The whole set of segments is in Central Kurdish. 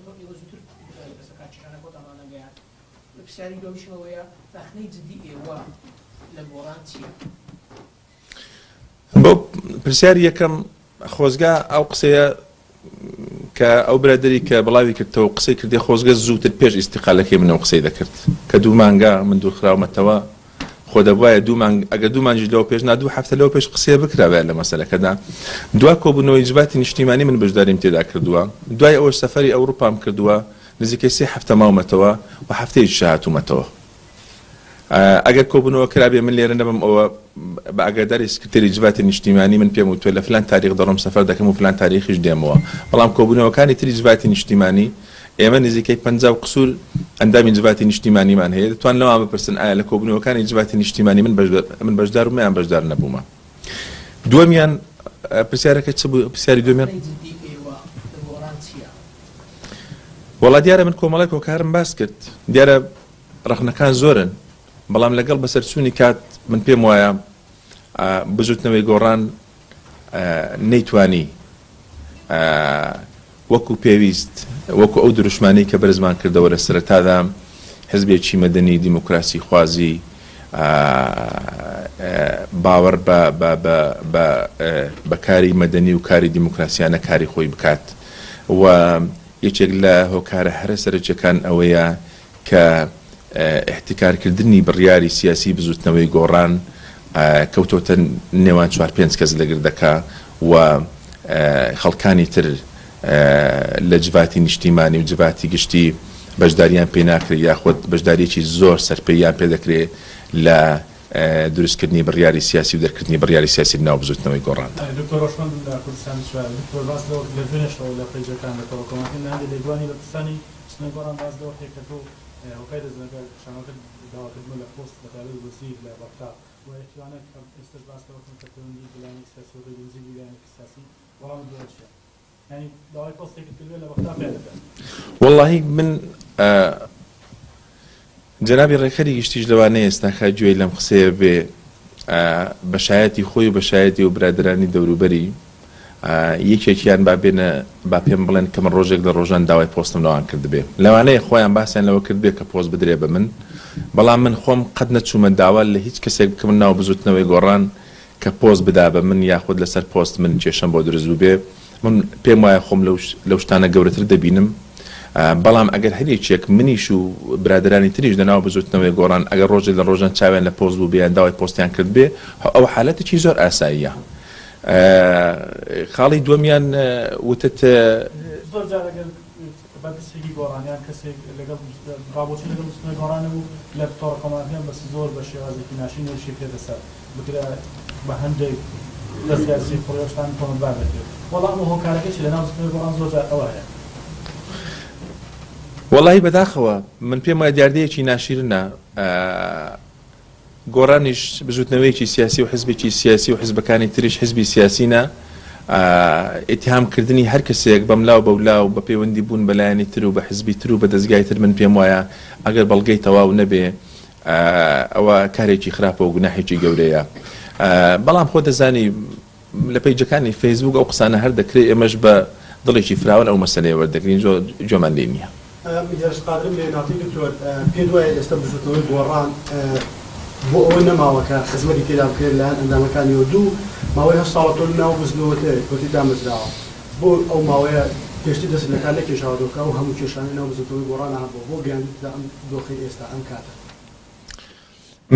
کردووەتەوە ئێوە زووتر دەستەکارکێشانە خۆتان ڕانەگەیاند؟ پرسیاری دووەمیشم ئەوەیە ڕەخنەی جدی ئێوە لە گۆڕان چییە؟ بۆ پرسیاری یەکەم خۆزگا ئەو قسەیە کە ئەو برادەری کە بڵاوی کردەوە قسەی کردێ خۆزگە زووتر پێش ئیستیقالەکەی منەوە قسەی دەکرد کە دوو مانگە من دوورخراومەتەوە خۆ دەبوایە دوو مانگ ئەگەر دوو مانگیش لەوە پێش نا دوو هەفتە لەوە پێش قسەیە بکرابایە لە مەسەلەکەدا دوا کۆبوونەوەی جڤاتی نیشتیمانی من بەشداریم تێدا کردووە دوای ئەوەش سەفەری ئەوروپام کردووە نزیکەی سێ هەفتە ماومەتەوە و هەفتەیەکیش هاتوومەتەوە. ئەگەر کۆبوونەوە کرابێ من لێرە نەبم ئەوە بە ئاگاداری سکرتێری جڤاتی نیشتیمانی من پێم وتووە لە فلان تاریخ دەڕۆم سەفەر دەکەم و فلان تاریخیش دێمەوە بەڵام کۆبوونەوەکانی تری جڤاتی نیشتیمانی ئێمە نزیکەی 50 و قسوور ئەندامی جڤاتی نیشتیمانیمان هەیە دەتوان لەوان بپرسن ئایا لە کۆبوونەوەکانی جڤاتی نیشتیمانی من من بەشدار بوومە یان بەشدار نەبوومە دووەمیان پرسیارەکە چ بوو پرسیاری دووەمیان وەڵا دیارە من کۆمەڵێک هۆکارم باس کرد دیارە ڕەخنەکان زۆرن، بەڵام لەگەڵ بەسەرچوونی کات من پێم وایە بزووتنەوەی گۆڕان نەیتوانی وەکو پێویست وەکو ئەو دروشمانەی کە بەرزمان کردەوە لە سەرەتادا حزبێکی مەدەنی دیموکراسی خوازی باوەڕ بە کاری مەدەنی و کاری دیموکراسیانە کاری خۆی بکات و یەکێک لە هۆکارە هەرە سەرەکیەکان ئەوەیە کە ئیحتیکارکردنی بڕیاری سیاسی بزوتنەوەی گۆڕان کەوتۆتە نێوان چوار پێنج کەس لە گردەکە و خەڵکانی تر لە جڤاتی نیشتیمانی و جڤاتی گشتی بەشداریان پێ ناکرێ یاخود بەشداریەکی زۆر سەرپێیان پێ دەکرێ لە دروستکردنی بڕیاری سیاسی و دەرکردنی بڕیاری سیاسی لەناو بزوتنەوەی گۆڕاندا. دکتۆر ڕۆشمەند لە کوردستانی چوار دکتۆر باس لەوە لە دوێنێشەوە لە پەیجەکان لە تۆڕە کۆمەڵایەتیەکان لە هەندێک لێدوانی بەرپرسانی بزوتنەوەی گۆڕان باس لەوە کرد کە تۆ هۆکاری دەستلەکارکێشانەوەکەت داواکردنە لە پۆست بەتایبەت وەزیر لە بەغدا و یەکیوانە کە ئێستەش باس لەوە کەن کە پەیوەندی بە لایەنێکی سیاسیەوە هەیە نزیک بووی لایەنێکی سیاسی وەڵامت بۆ چیە یانی داوای پۆستێکت کردبێ لە بەغدا پێ دەدەن؟ وەڵاهی من جەنابی ڕێکخەری گشتیش لەوانەیە ئێستاکە گوێی لەم قسەیە بێ بە شایەتی خۆی و بە شایەتی و برادەرانی دەوروبەری یەکێکیان با بێنە با پێم بڵێن کە من ڕۆژێک لە ڕۆژان داوای پۆستم لەوان کردبێ لەوانەیە خۆیان باسیان لەوە کردبێ کە پۆست بدرێ بە من بەڵام من خۆم قەت نەچوومە داوا لە هیچ کەسێک بکەم ناو بزوتنەوەی گۆڕان کە پۆست بدا بە من یاخود لەسەر پۆست من کێشەم بۆ دروست بووبێ من پێم وایە خۆم لەو شتانە گەورەتر دەبینم بەڵام ئەگەر هەر یەکێک منیش و برادەرانی تریش لەناو بزوتنەوەی گۆڕان ئەگەر ڕۆژێک لە ڕۆژان چاویان لە پۆست بووبێ یان داوای پۆستیان کردبێ ئەوە حالەتێکی زۆر ئاساییە خاڵی دووەمیان وتت زۆر جار ئەگەر بەرپرسێکی گۆڕان یان کەسێک لەگەڵ ڕابۆچوون لەگەڵ بزوتنەوەی گۆڕان نەبوو لە تۆڕە کۆمەڵایەتیەکان بەس زۆر بە شێوازێکی ناشرین هێرشی کرێتە سەر بگرە بە هەندێک دەزگای سیخوڕی ئەو شتانە تۆمەتبار دەکرێت وەڵام و هۆکارەکەی چیە لەناو بزوتنەوەی گۆڕان زۆر جار ئەوە هەیە. وەڵاهی بەداخەوە من پێم وایە دیاردەیەکی ناشیرنە گۆڕانیش بزوتنەوەیەکی سیاسی و حزبێکی سیاسی و حزبەکانی تریش حزبی سیاسینە ئیتهام کردنی هەر کەسێک بەملاو بەولاو بە پەیوەندی بوون بە لایەنی تر و بە حزبی تر و بە دەزگای تر من پێم وایە ئەگەر بەڵگەی تەواو نەبێ ئەوە کارێکی خراپە و گوناحێکی گەورەیە بەڵام خۆ دەزانی لە پەیجەکانی فەیسبووک ئەو قسانە هەر دەکرێت ئێمەش بە دڵێکی فراوان ئەو مەسەلەیە وەردەگرین زۆر گوێمان لێی نییە. هێرش قادرم لێ ناتی دکتۆر پێت وایە ئێستا بزوتنەوەی گۆڕان بۆ ئەوە نەماوە کە خزمەتی تێدا بکرێت لەلایەن ئەندامەکانیەوە دوو ماوەی هەشت ساڵە تۆ لەناو بزنەوەتەی دامەزراوە بۆ ئەو ماوەیە پێشتر دەستت لەکار نەکێشاوەتەوە کە ئەو هەموو کێشانەی ناو بزوتنەوەی گۆڕانا هەبووە بۆ گەیاندتە ئەم دۆخەی ئێستا ئەم کاتە؟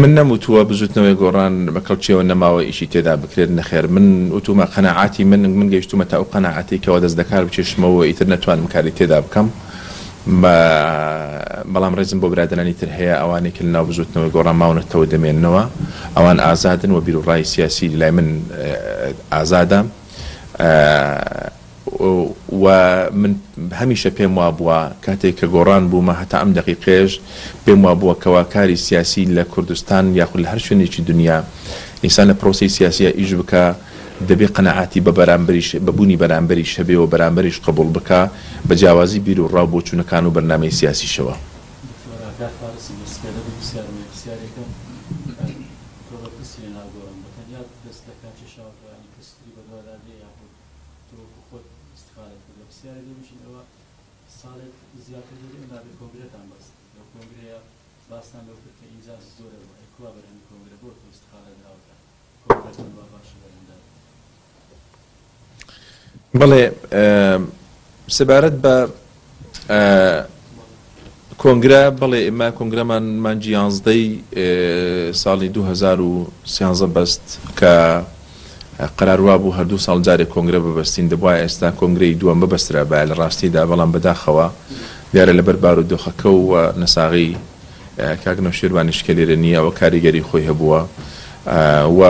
من نەموتووە بزوتنەوەی گۆڕان بە کەڵکیەوە نەماوە ئیشی تێدا بکرێت، نەخێر من وتومە قەناعاتی من من گەیشتومەتە ئەو قەناعەتەی کەوا دەست لەکار بکێشمەوە و ئیتر نەتوانم کاری تێدا بکەم بەڵام ڕێزم بۆ برادەرانی تر هەیە ئەوانەی کە لەناو بزوتنەوەی گۆڕان ماونەتەوە دەمێننەوە ئەوان ئازادن و بیروڕای سیاسی لای من ئازادە. و من هەمیشە پێم وابووە کاتێک کە گۆڕان بوومە هەتا ئەم دەقیقەیەش پێم وابووە کەوا کاری سیاسی لە کوردستان یاخود لە هەر شوێنێکی دنیا ئینسان لە پرۆسەی سیاسیا ئیش بکا دەبێ قەناعەتی بە بەرامبەریش بە بوونی بەرامبەریش هەبێ و بەرامبەریش قبوڵ بکا بە جیاوازی بیر و ڕا و بۆچوونەکان و بەرنامەی سیاسیشەوە. دکتۆر ئاگار فارسی لە سپێدە دوو پرسیارم هەیە، پرسیاری یەکەم، تۆ بەرپرسی لە ناو گۆڕان بە تەنیا دەست لە کار کێشاوەتەوە یانی کەسی تری بەدوادا دێ یاخود تۆ وەکو خۆت ئیستیقالەت کردوە؟ پرسیاری دووەمیشم ئەوە ساڵێک زیاتر دەبێ نابێ کۆنگرەتان بەست، لەو کۆنگرەیە باستان لەوە کرد کە ئینجاز زۆرە بوو، ئەی کوا بەرهەمی کۆنگرە بۆ تۆ ئیستقالە دراوە کە کۆنگرەتان وا باشە بەرهەمدار بوو؟ بەڵێ سەبارەت بە کۆنگرە، بەڵێ ئێمە کۆنگرەمان مانگی یانزدەی ساڵی 2013 بەست کە قەرار وابوو هەر دوو ساڵ جارێک کۆنگرە ببەستین، دەبوایە ئێستا کۆنگرەی دووەم ببەسترابایە لە ڕاستیدا، بەڵام بەداخەوە دیارە لەبەر بارودۆخەکە و نەساغی کاک نەوشیروانیش کە لێرە نییە ئەوە کاریگەری خۆی هەبووە و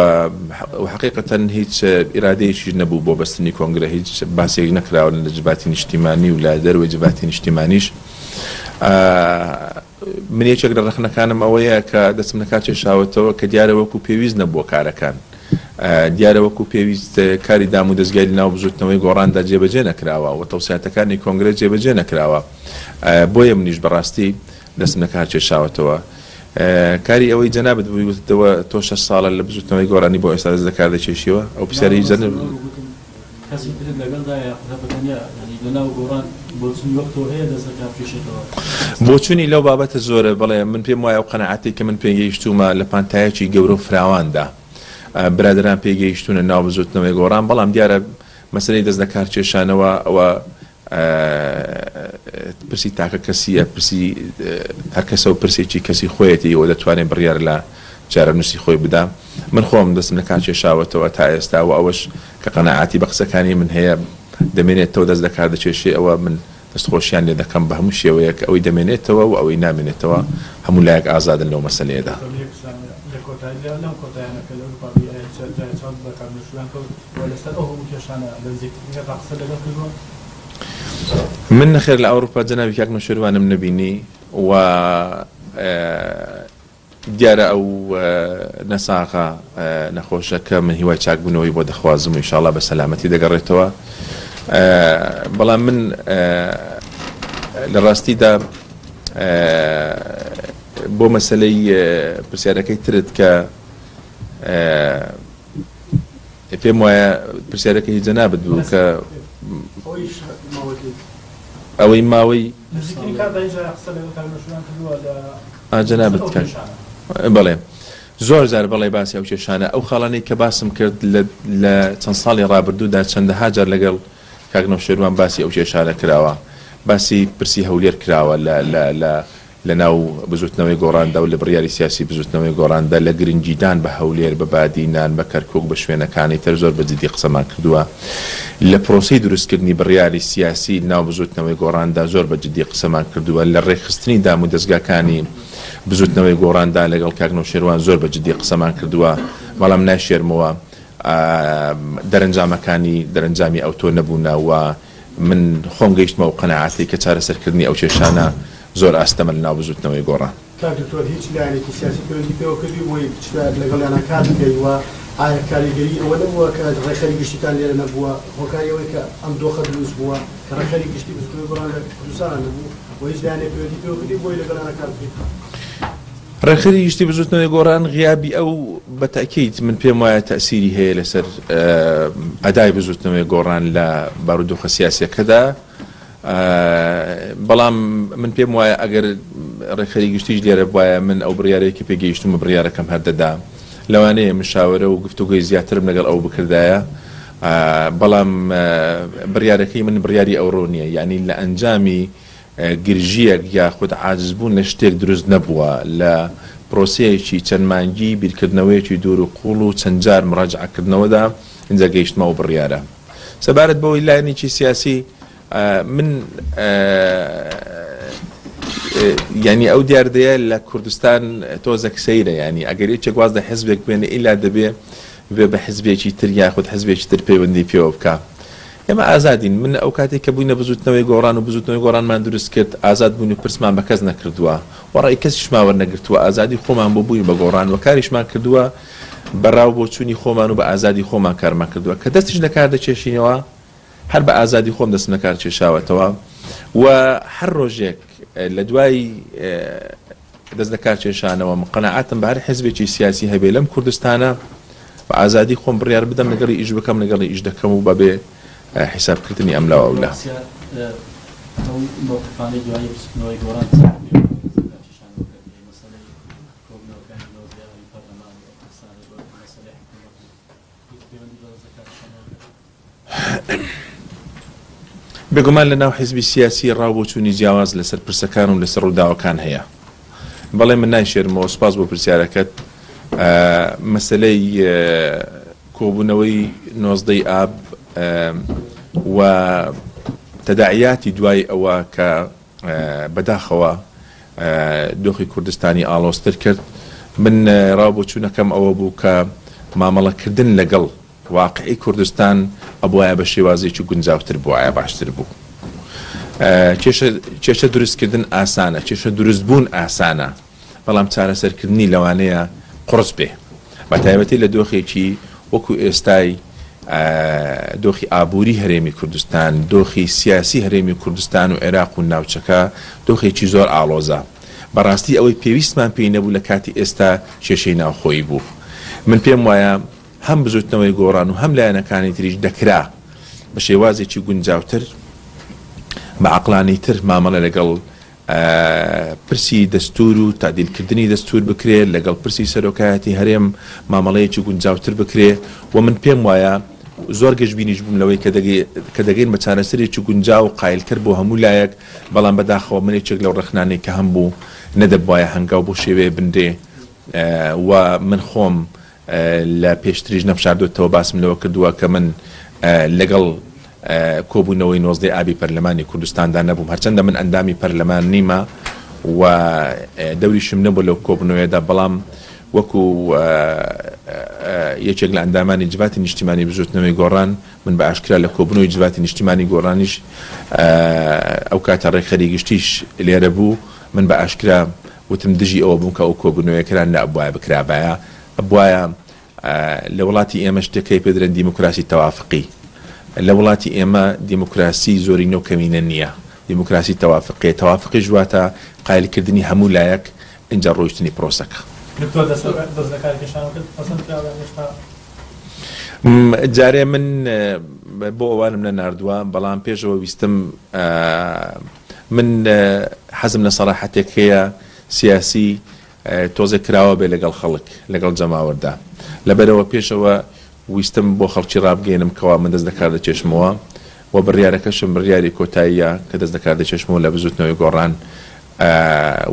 حەقیقەتەن هیچ ئیرادەیەکیش نەبوو بۆ بەستنی کۆنگرە، هیچ باسێک نەکراوە لە جڤاتی نیشتیمانی و لە دەرەوەی جڤاتی نیشتیمانیش. من یەکێک لە ڕەخنەکانم ئەوەیە کە دەستم لەکار کێشاوەتەوە کە دیارە وەکو پێویست نەبووە کارەکان. دیارە وەکو پێویست کاری دام و دەزگای لەناو بزوتنەوەی گۆڕاندا جێبەجێ نەکراوە و تەوسیاتەکانی کۆنگرە جێبەجێ نەکراوە. بۆیە منیش بەڕاستی دەستم لەکار کێشاوەتەوە. کاری ئەوەی جەنابت بووی وتتەوە تۆ شەش ساڵە لە بزوتنەوەی گۆڕانی بۆ ئێستا دەست لەکار دەکێشیەوە؟ ئەو پرسیارەی جەنابت. کەسی ترت لەگەڵدایە یاخود هەر بە تەنیا یانی لەناو گۆڕان بۆچونی وەک تۆ هەیە دەست لەکار بکێشێتەوە؟ بۆچونی لەو بابەتە زۆرە، بەڵێ من پێم وایە ئەو قەناعەتەی کە من پێی گەیشتوومە لە پانتایەکی گەورە و فراواندا برادەران پێی گەیشتوونە ناو بزوتنەوەی گۆڕان، بەڵام دیارە مەسەلەی دەست لەکارکێشانەوە ئەوە پرسی تاکە کەسییە، پرسی هەر کەسە و پرسێکی کەسی خۆیەتی و دەتوانێت بڕیار لە چارەنووسی خۆی بدا. من خۆم دەستم لە کار کێشاوەتەوە تا ئێستا و ئەوەش کە قەناعەتی بە قسەکانی من هەیە دەمێنێتەوە دەست لە کار دەکێشێ ئەوە من دەستخۆشیان لێ دەکەم بە هەموو شێوەیەک ئەوەی دەمێنێتەوە و ئەوەی نامێنێتەوە هەموو لایەک ئازادن لەو مەسەلەیەدا. لە کۆتاییدا لەم کۆتایانە کە لە ئەوروپا بووی ئایا جارێ چاوت بە کاک نەوشیروان کەوت و لەسەر ئەو هەموو کێشانە لە نزیکترین کاتدا قسەت لەگەڵ کردووە؟ من نەخێر لە ئەوروپا جەنابی کاک نەوشیروانم نەبینی و دیارە ئەو نەساغە نەخۆشە کە من هیوای چاکبوونەوەی بۆ دەخوازم و ئیشاڵا بە سەلامەتی دەگەڕێتەوە بەڵام من لە ڕاستیدا بۆ مەسەلەی پرسیارەکەی ترت کە پێم وایە پرسیارەکە هی جەنابت بوو کە ئەوەی ماوەی جەنابت کاک بەڵێ زۆر جار بەڵێ باسی ئەو کێشانە ئەو خاڵانەی کە باسم کرد لە چەند ساڵی ڕابردوودا چەندەها جار لەگەڵ کاک نەوشێروان باسی ئەو کێشانە کراوە باسی پرسی هەولێر کراوە لە لە لە لە ناو بزوتنەوەی گۆڕاندا و لە بڕیاری سیاسی بزوتنەوەی گۆڕاندا لە گرنگیدان بە هەولێر، بە بادینان، بە کەرکوک، بە شوێنەکانی تر زۆر بە جدی قسەمان کردووە. لە پرۆسەی دروستکردنی بڕیاری سیاسی ناو بزوتنەوەی گۆڕاندا زۆر بە جدی قسەمان کردووە. لە ڕێکخستنی دامودەزگاکانی بزوتنەوەی گۆڕاندا لەگەڵ کاک نەوشێروان زۆر بە جدی قسەمان کردووە. بەڵام نایشێرمەوە دەرەنجامەکانی دەرەنجامی ئەوتۆ نەبوونە و من خۆم گەیشتمە ئەو قەناعەتەی کە چارەسەرکردنی ئەو کێشانە زۆر ئاستەمە لەناو بزوتنەوەی گۆڕان. کاک دکتۆر هیچ لایەنێکی سیاسی پەیوەندی پێوە کردوی بۆی بچتە لەگەڵیانا کار بکەی و ئایا کاریگەری ئەوە نەبووە کە ڕێکخەری گشتیتان لێرە نەبووە هۆکاری ئەوەی کە ئەم دۆخە دروست بووە کە ڕێکخەری گشتی بزوتنەوەی گۆڕان لە کوردستانا نەبوو و هیچ لایەنێک پەیوەندی پێوە کردوی بۆی لەگەڵیانا کار بکەی؟ ڕێکخەری گشتی بزوتنەوەی گۆڕان غیابی ئەو بە تەئکید من پێم وایە تەئسیری هەیە لەسەر ئەدای بزوتنەوەی گۆڕان لە بارودۆخە سیاسیەکەدا بەڵام من پێم وایە ئەگەر ڕێکخەری گشتیش لێرە بوایە من ئەو بڕیارەی کە پێگەیشتومە بڕیارەکەم هەر دەدا لەوانەیە مشاورە و گفتوگۆی زیاترم لەگەڵ ئەو بکردایە بەڵام بڕیارەکەی من بڕیاری ئەوڕۆ نییە یعنی لە ئەنجامی گرژییەک یاخود عاجزبوون لە شتێک دروست نەبووە، لە پرۆسەیەکی چەند مانگی بیرکردنەوەیەکی دوور و قووڵ و چەند جار مراجعەکردنەوەدا ئینجا گەیشتمە ئەو بڕیارە. سەبارەت بەوەی لایەنێکی سیاسی من یانی ئەو دیاردەیە لە کوردستان تۆزێک سەیرە یانی ئەگەر یەکێک واز لە حزبێک بێنێ ئیلا دەبێ ببێ بە حزبێکی تر یاخود حزبێکی تر پەیوەندی پێوە بکا. ئێمە ئازادین، من ئەو کاتەی کە بووینە بزووتنەوەی گۆڕان و بزووتنەوەی گۆڕانمان دروست کرد، ئازاد بووین و پرسمان بە کەس نەکردووە و ڕای کەسیشمان وەرنەگرتووە، ئازادی خۆمان بۆ بووین بە گۆڕان و کاریشمان کردووە بە ڕا و بۆچوونی خۆمان و بە ئازادی خۆمان کارمان کردووە، کە دەستیش لە کار دەکێشینەوە هەر بە ئازادی خۆم دەستم لە کار کێشاوەتەوە و هەر ڕۆژێک لە دوای دەست لە کار کێشانەوەم، قەناعەتم بە هەر حیزبێکی سیاسی هەبێ لەم کوردستانە بە ئازادی خۆم بڕیار بدەم لەگەڵی ئیش بکەم لەگەڵی ئیش دەکەم و بەبێ حیساب کردنی ئەملا و ئەولا. پرسیار، ئەو مەوقفانەی دوایی بزوتنەوەی گۆڕان چەند پەیوەندی بە دەستلەکارکێشانەوە کرد، مەسەلەی کۆبوونەوەکانی 19 ئابی پەرلەمان و ئەو پرسانەی بۆ مەسەلەی حکوومەت و هیچ پەیوەندی بە دەستلەکارکێشانەوە کرد؟ بێگومان لە ناو حیزبی سیاسی ڕا و بۆچوونی جیاواز لەسەر پرسەکان و لەسەر ڕووداوەکان هەیە. بەڵێ من نایشێرمەوە، سوپاس بۆ پرسیارەکەت. مەسەلەی کۆبوونەوەی نۆزدەی ئاب و تەداعیاتی دوای ئەوە کە بەداخەوە دۆخی کوردستانی ئاڵۆزتر کرد، من ڕا و بۆچوونەکەم ئەوە بوو کە مامەڵەکردن لەگەڵ واقعی کوردستان ئەبوایە بە شێوازێکی گونجاوتر بوایە باشتر بوو. کێشە کێشە دروستکردن ئاسانە، کێشە دروستبوون ئاسانە، بەڵام چارەسەرکردنی لەوانەیە قوڕس بێ. بە تایبەتی لە دۆخێکی وەکو ئێستای دۆخی ئابووری هەرێمی کوردستان، دۆخی سیاسی هەرێمی کوردستان و عێراق و ناوچەکە دۆخێکی زۆر ئاڵۆزە. بەڕاستی ئەوەی پێویستمان پێی نەبوو لە کاتی ئێستا کێشەی ناوخۆیی بوو. من پێم وایە هەم بزوتنەوەی گۆڕان و هەم لایەنەکانی تریش دەکرا بە شێوازێکی گونجاوتر، بە عەقڵانیتر مامەڵە لەگەڵ پرسی دەستور و تەعدیلکردنی دەستور بکرێ، لەگەڵ پرسی سەرۆکایەتی هەرێم مامەڵەیەکی گونجاوتر بکرێ و من پێم وایە زۆر گەشبینیش بووم لەوەی کە دەگەین بە چارەسەرێکی گونجاو و قایلکەر بۆ هەموو لایەک، بەڵام بەداخەوە من یەکێک لەو ڕەخنانەی کە هەمبوو نەدەبوایە هەنگاو بەو شێوەیە بنرێ و من خۆم لە پێشتریش نەمشاردۆتەوە باسم لەوە کردووە کە من لەگەڵ کۆبوونەوەی نۆزدەی ئابی پەرلەمانی کوردستاندا نەبووم، هەرچەندە من ئەندامی پەرلەمان نیمە و دەوریشم نەبوو لەو کۆبوونەوەیەدا، بەڵام وەکو یەکێک لە ئەندامانی جڤاتی نیشتیمانی بزووتنەوەی گۆڕان من بە ئاشکرا لە کۆبوونەوەی جڤاتی نیشتیمانی گۆڕانیش ئەو کاتە ڕێکخەری گشتیش لێرە بوو من بە ئاشکرا وتم دژی ئەوە بووم کە ئەو کۆبوونەوەیە کرا نەئەبوایە بکرابایە ئەبوایە لە وڵاتی ئێمە شتێک هەیە پێ دەرێن دیموکراسی تەوافقی. لە وڵاتی ئێمە دیموکراسی زۆرینە و کەمینە نییە. دیموکراسی تەوافقیە. تەوافقیش واتە قایلکردنی هەموو لایەک ئینجا ڕۆیشتنی پرۆسەکە. دکتۆر دەست لەکارکێشانەوەکەت پەسەند کراوە یان هێشتا؟ جارێ من بۆ ئەوانم نەناردووە، بەڵام پێشەوە ویستم من حەزم لە سەراحەتێک هەیە سیاسی تۆزێک کراوە بێ لەگەڵ خەڵک، لەگەڵ جەماوەردا. لەبەرئەوە پێشەوە ویستم بۆ خەڵکی ڕابگەیەنم کەوا من دەست لەکار دەکێشمەوە و بڕیارەکەشم بڕیاری کۆتاییە کە دەست لەکار دەکێشمەوە لە بزووتنەوەی گۆڕان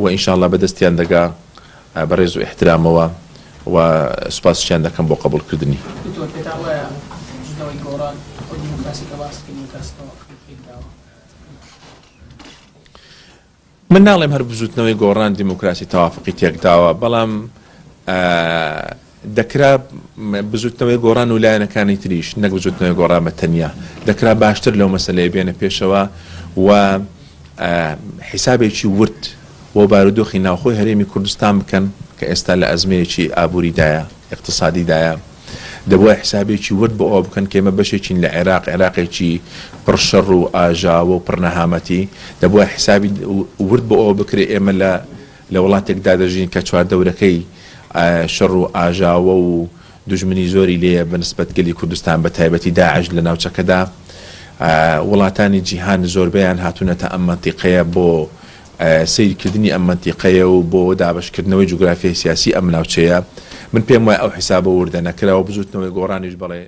و ئینشاڵڵا بە دەستیان دەگا بە ڕێز و ئیحترامەوە و سوپاسیشیان دەکەم بۆ قەبووڵکردنی. دکتۆر پێتان وایە بزووتنەوەی گۆڕان ئەو دیموکراسی کە باست کرد دیموکراسی تەواو تێکداوە؟ من ناڵێم هەر بزوتنەوەی گۆڕان دیموکراسی تەوافقی تێکداوە، بەڵام دەکرا بزوتنەوەی گۆڕان و لایەنەکانی تریش نەک بزوتنەوەی گۆڕان بە تەنیا دەکرا باشتر لەو مەسەلەیە بێنە پێشەوە و حیسابێکی ورد بۆ بارودۆخی ناوخۆی هەرێمی کوردستان بکەن کە ئێستا لە ئەزمەیەکی ئابووریدایە، ئیقتسادیدایە. دەبوایە حیسابێکی ورد بۆ ئەوە بکەن کە ئێمە بەشێکین لە عێراق، عێراقێکی پڕ شەڕ و ئاژاوە و پڕ نەهامەتی، دەبوایە حیسابی ورد بۆ ئەوە بکرێت ئێمە لە لە وڵاتێکدا دەژین کە چواردەورەکەی شەڕ و ئاژاوە و دوژمنی زۆری لێیە بە نسبەت گەلی کوردستان بە تایبەتی داعش لە ناوچەکەدا، وڵاتانی جیهان زۆربەیان هاتوونەتە ئەم مەنتیقەیە بۆ سەیرکردنی ئەم مەنتیقەیە و بۆ دابەشکردنەوەی جوگرافیای سیاسی ئەم ناوچەیە، من پێم وایە ئەو حیسابە وردە نەکراوە، بزووتنەوەی گۆڕانیش بەڵێ.